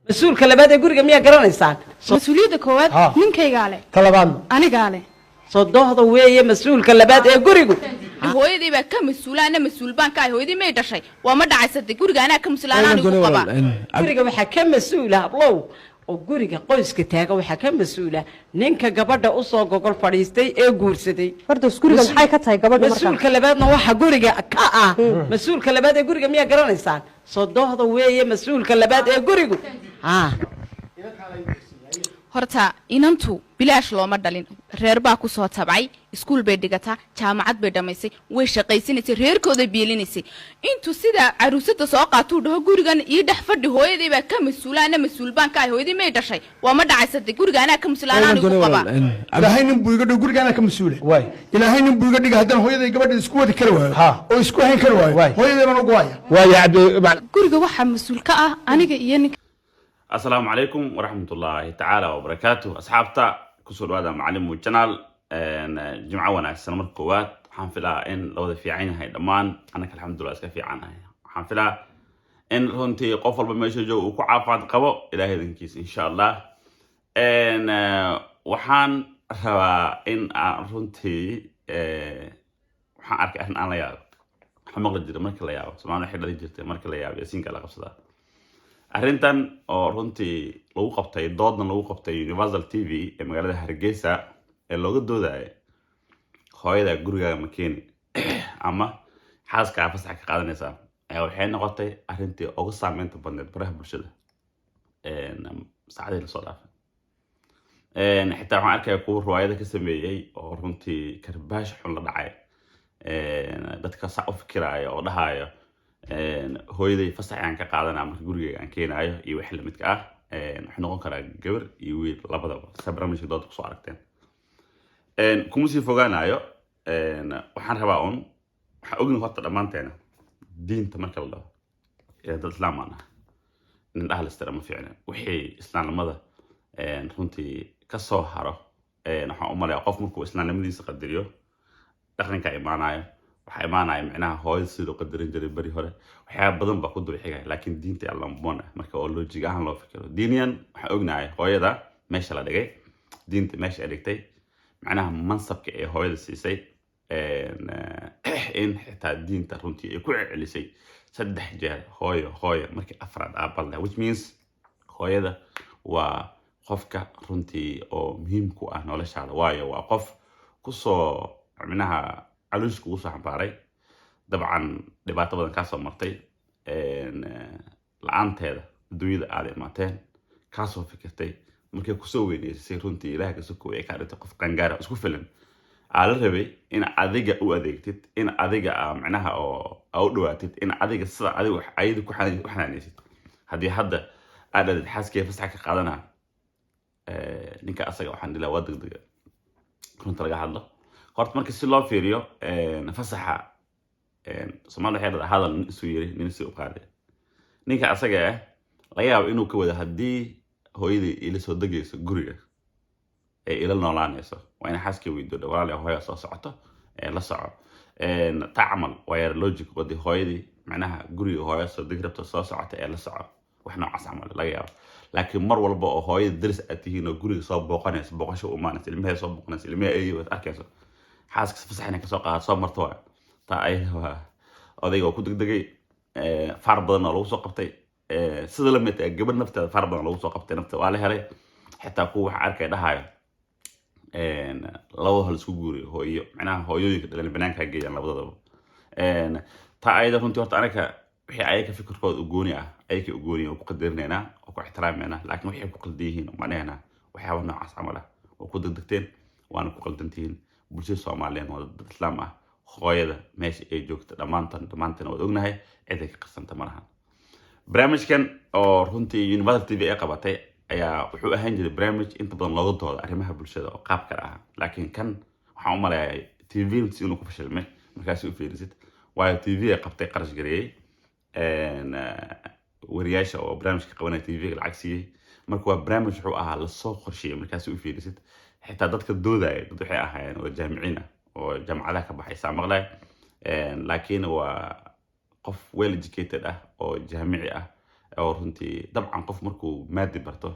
Mas-uulka labaad ee guriga miyaa garanaysaan? Mas-uuliyadda koowaad Ha. ninkaygaa leh. Talabaadna? Anigaa leh. Sodohda weeye mas-uulka labaad ee gurigu. Hooyadii baa ka mas-uula, ana mas-uul baan ka ahay. Hooyadii may dhashay, waa ma dhacaysatay guriga, anaa ka mas-uula, anaa anigu qaba. Guriga waxaa ka mas-uula, hablow, oo guriga qoyska taaga waxaa ka mas-uula ninka gabadha usoo gogol fadhiistay ee guursaday. Fardos, guriga maxay ka tahay gabadhu markaa? Mas-uulka labaadna waxaa guriga ka ah, mas-uulka labaad ee guriga miyaa garanaysaan? Sodohda weeye mas-uulka labaad ee gurigu, ha. Horta inantu bilaash looma dhalin. Reer baa ku soo tabcay, iskuul bay dhigataa, jaamacad bay dhammaysay, way shaqaysanaysay, reerkooday biilinaysay. Intuu sida caruusada soo qaatuu dhaho "Gurigan ii dhex fadhi, hooyadii baa ka mas-uula, ana mas-uul baan ka ahay, hooyadii may dhashay," waa ma dhacaysatay guriga, anaa ka mas-uula, anaa anigu qaba. Ilaahay nin buu iga dhig, gurigaana ka mas-uule. Waay. Ilaahay nin buu iga dhiga, haddaan hooyaday gabadha isku wadi kari waayo Ha. oo isku hayn kari waayo, Waay. hooyaday baan ugu haya. Waaya, Cabdi. Guriga waxaa mas-uul ka ah aniga iyo ninka. Asalaamu calaykum waraxmatullaahi tacaala wabarakaatu. Asxaabta, kusoo dhawaada Macalimu Channel. Jimco wanaagsan. Marka koowaad, waxaan filaa in la wada fiican yahay dhammaan. Annaka alxamdulillah iska fiicanahay. Waxaan filaa in runtii qof walba meesha jooga uu ku caafimaad qabo, Ilaahay idinkiisa, insha Allah. Waxaan rabaa in aan runtii waxaan arkay arrin aan la yaabo. Waxaan maqli jiray marka la yaabo, Soomaalida waxay dhalin jirtay, "Marka la yaabo yaasiinka la qabsadaa." Arrintan oo runtii lagu qabtay doodan lagu qabtay Universal TV ee magaalada Hargeysa ee looga doodaya hooyada gurigaaga ma keeni ama xaaskaa fasax ka qaadanaysaa, ayaa waxay noqotay arrintii ugu saameynta badneed baraha bulshada saacadii lasoo dhaafay. Xitaa waxaan arkaya kuwa riwaayada ka sameeyey oo runtii karbaash xun la dhacay dadka saa u fikiraayo oo dhahayo hooyaday fasax ayaan ka qaadanaa marka gurigeyga aan keenaayo iyo wixii lamidka ah. Wuxuu noqon karaa gabar iyo wiil labadaba, sa barnaamijka dooda kusoo aragteen. Kuma sii fogaanayo. Waxaan rabaa un, waxaan ogni horta dhammaanteena diinta marka la dhaho ee dad islaam aan ah, in dhahlistira ma fiicna. Wixii islaamnimada runtii ka soo haro, waxaan u malaya qof markuu islaamnimadiisa qadariyo, dhaqanka imaanayo, waxaa imaanaya micnaha hooyada siduu qadarin jiray beri hore, waxyaaba badan baa ku daba xigaya. Laakiin diinta allambon ah, marka oo logic ahaan loo fikiro, diiniyan waxaan ognahay hooyada meesha la dhigay, diinta meesha ay dhigtay, macnaha mansabka ee hooyada siisay, in xitaa diinta runtii ay ku celcelisay saddex jeer "hooyo, hooyo", markii afraad aabal leh, which means hooyada waa qofka runtii oo muhiim ku ah noloshaada, waayo waa qof kusoo micnaha caloosha kugu soo xambaaray, dabcan dhibaato badan kaasoo martay, la-aanteeda adduunyada aada imaateen, kaasoo fikirtay, markay kusoo weyneysay, runtii Ilaah ka sokow ay kaa dhigtay qof qangaara isku filan, aa la rabay in adiga u adeegtid, in adiga aa micnaha oo aa u dhawaatid, in adiga sida adiga wax ayada ku u xanaanaysid. Haddii hadda aad dhadid "Xaaskee fasax ka qaadanaa", ninka asaga waxaan dhilaa waa degdega. Runta laga hadlo horta, marka si loo fiiriyo fasaxa, Soomaalida waxay dhahdaa "Hadal nin isu yiri, nin isu u qaaday". Ninka asaga ah laga yaabo inuu ka wado haddii hooyadii ila soo degayso guriga ee ila noolaanayso, waa ina xaaskii weydiyo, "Walaal, hooya soo socoto ee la soco." Taa camal waa yar logic wadi, hooyadii macnaha guriga hooya soo degi rabto, soo socota ee la soco, wax noocaas camal laga yaabo. Laakiin mar walba oo hooyada daris aad tihiin oo guriga soo booqanayso, booqasho u imaanayso, ilmaheeda soo booqanayso, ilmaha ay waad arkayso, xaaska fasax inay kasoo qaadato soo marto, waa taa ayada waa odayga oo ku degdegay. Faar badan oo lagu soo qabtay. Sida la mid ah gabadh nafteeda faar badan lagu soo qabtay, nafteeda waa la helay. Xitaa kuwa waxa arkay dhahayo labada hal isku guuriyo, hooyo macnaha hooyooyinka dhalan banaanka ha geeyaan labadoodaba. Taa ayada runtii horta anaka wixii ayaga fikirkooda u gooni ah ayaka u gooni ah oo ku qadarinaynaa oo ku ixtiraameynaa, laakiin waxay ku qaldan yihiin macnaheena waxyaaba noocaas camal ah oo ku degdegteen, waana ku qaldantihiin. Bulshada Soomaaliyeed waa dad islaam ah. Hooyada meesha ay joogta dhammaantan dhammaantan waad ognahay, ciday ka qarsanta ma lahan. Barnaamijkan oo runtii Universal TV ay qabatay ayaa wuxuu ahaan jiray barnaamij inta badan looga doodo arrimaha bulshada oo qaab kale ah, laakiin kan waxaan u maleeyay TV inuu ku fashilmay markaasi u fiirisid, waayo TV ay qabtay qarash gareeyey, wariyaasha oo barnaamijka qabanaya TV lacag siiyey. Marka waa barnaamij wuxuu ahaa lasoo qorsheeyey markaasi u fiirisid. Xitaa dadka doodaya dad waxay ahaayeen oo jaamiciin ah oo jaamacadaha ka baxay saa maqlay, laakiin waa qof well educated ah oo jaamici ah. Oo runtii dabcan qof markuu maadi barto,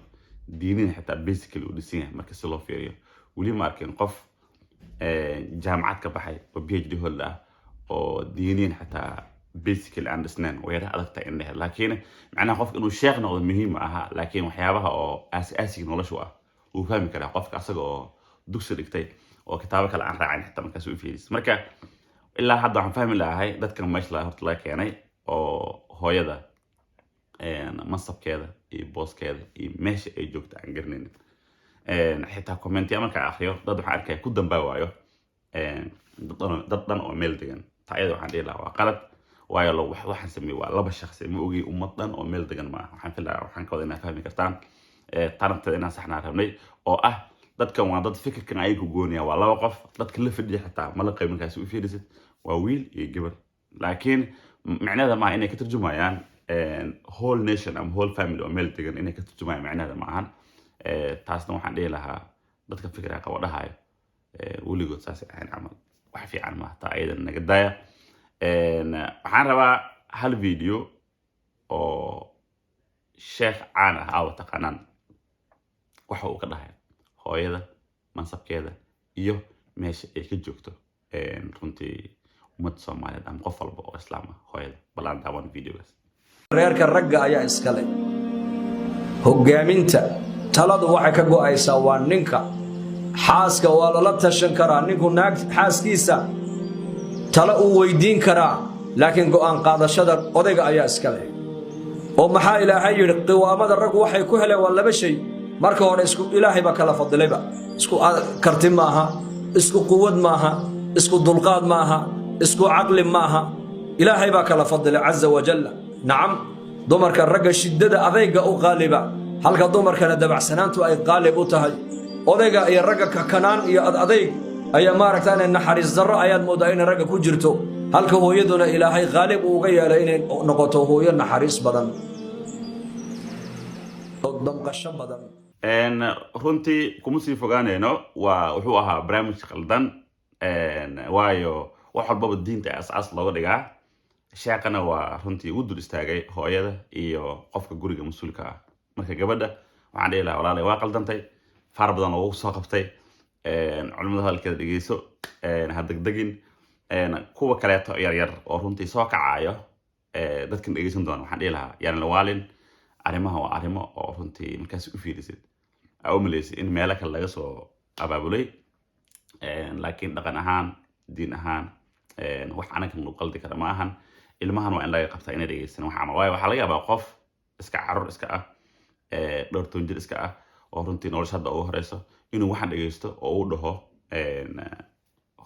diinina xitaa basically uu dhisan yahay. Marka si loo fiiriyo, weli ma arkin qof jaamacad ka baxay oo PhD holder ah oo diiniyan xitaa basically aan dhisnayn. Way yara adagtahay in la helo, laakiin macnaha qofka inuu sheekh noqdo muhiim ma aha, laakiin waxyaabaha oo aas-aasiga noloshu ah wuu fahmi karaa qofka asaga oo dugsi dhigtay oo kitaabo kale aan raacin xitaa markaas u fiiris. Marka ilaa hadda waxaan fahmi lahay dadkan meesha horta laga keenay oo hooyada mansabkeeda iyo booskeeda iyo meesha ay joogto aan garanaynin. Xitaa commentiya markaan akriyo, dad waxaan arkaya ku dambaawaayo dad dhan oo meel degan. Taa ayada waxaan dhihi lahaa waa qalad, waayo waxaan sameeyey waa laba shakhsi, ma ogey ummad dhan oo meel degan maaha. Waxaan filaya, waxaan ka wada inaad fahmi kartaan taranteeda inaan saxnaa rabnay oo ah dadkan waa dad fikirkan ayaga goonaya. Waa laba qof dadka la fadhiya, xitaa mala qayb markaasi u fiirisid, waa wiil iyo gabar, laakiin micnaheeda maaha inay ka turjumayaan whole nation ama whole family oo meel degan inay ka turjumayaan, micnaheeda ma ahan. Taasna waxaan dhihi lahaa dadka fikirka qaba dhahayo weligood saasay ahayn camal, wax fiican maaha taa ayadana, naga daaya. Waxaan rabaa hal video oo sheekh caan ah aawa taqaanaan waxa uu ka dhahay hooyada mansabkeeda iyo meesha ay ka joogto runtii ummadda Soomaaliyeed ama qof walba oo islaam ah hooyada. Bal aan daawan videogaas. Reerka ragga ayaa iskale hoggaaminta. Taladu waxay ka go'aysaa waa ninka. Xaaska waa lala tashan karaa, ninku naag xaaskiisa talo uu weydiin karaa, laakiin go'aan qaadashada odayga ayaa iska leh. Oo maxaa Ilaahay yidhi? Qiwaamada raggu waxay ku heleen waa laba shay. Marka hore isku Ilaahay baa kala fadilayba. Isku karti maaha, isku quwad maaha, isku dulqaad maaha, isku caqli maaha. Ilaahay baa kala fadilay caza wajalla. Nacam, dumarka ragga shiddada adayga u qaaliba, halka dumarkana dabacsanaantu ay qaalib u tahay. Odayga iyo ragga kakanaan iyo ad adayg ayaa maaragta inay naxariis darro ayaad mooddaa inay ragga ku jirto, halka hooyaduna Ilaahay qaalib uu uga yeelay inay noqoto hooyo naxariis badan oo damqasho badan. Runtii kuma sii fogaanayno. Waa wuxuu ahaa barnaamij qaldan, waayo wax walbaba diinta asaas looga dhigaa. Sheekana waa runtii ugu dul istaagay hooyada iyo qofka guriga mas-uulka ah. Marka gabadha waxaan dhihi lahaa, walaalay, waa qaldantay, faar badan loogu soo qabtay. Culimada hadalkeeda dhegeyso, ha degdegin. Kuwa kaleeto yaryar oo runtii soo kacayo dadkan dhegeysan doona waxaan dhihi lahaa yaan la waalin. Arrimaha waa arrimo oo runtii markaas u fiirisid aa u maleysid in meelo kale laga soo abaabulay, laakiin dhaqan ahaan, diin ahaan, wax anagan lagu qaldi kara ma ahan. Ilmahan waa in laga qabtaa inay dhegeysan wax camal, waayo waxaa laga yaabaa qof iska carruur iska ah, dhowr toban jir iska ah, oo runtii nolosha hadda ugu horeyso, inuu waxaan dhegeysto oo uu dhaho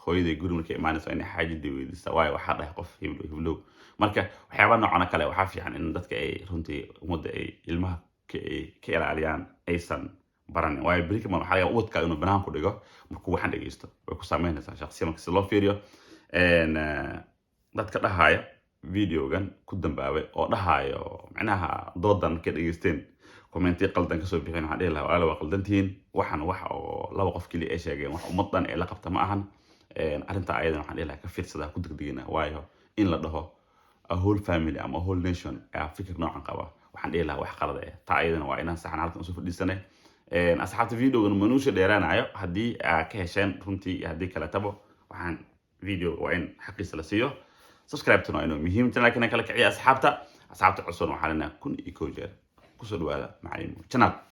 hooyaday guri markay imaanayso inay xaajadii weydiista, waayo waxaa dhahay qof hiblow hiblow. Marka waxyaabaha noocan oo kale waxaa fiican in dadka ay runtii ummadda ay ilmaha ay ka ilaaliyaan, aysan baranin, waayo beri kaman waxaa laga yaabaa ubadka inuu banaan ku dhigo. Markuu waxaan dhegeysto way ku saameynaysaa shaqsiya. Marka si loo fiiriyo, dadka dhahaya videogan ku dambaabay oo dhahayo macnaha doodan markay dhegeysteen commenti qaldan kasoo bixin, waxaan dhihi lahaa, walaala, waa qaldantihiin. Waxaan wax oo laba qof keliya ay sheegeen, wax ummad dhan ee la qabta ma ahan. Arrinta ayadan waxaan dhihi lahaa ka fiirsada, ku degdegina, waayo in la dhaho a whole family ama a whole nation ayaa fikir noocan qaba, waxaan dhihi lahaa wax qalad eh. Taa ayadana waa inaan saxan halkan usoo fadhiisanay. Asxaabta, videogan manuusha dheeraanayo. Haddii aa ka hesheen runtii iyo haddii kaletabo, waxaan video waa in xaqiisa la siiyo. Subscribe-tuna waa inuu muhiim, channelkana kala kiciya asxaabta. Asxaabta cusub waxaa leenahay 1001 jeer kusoo dhawaada Macalin Channel.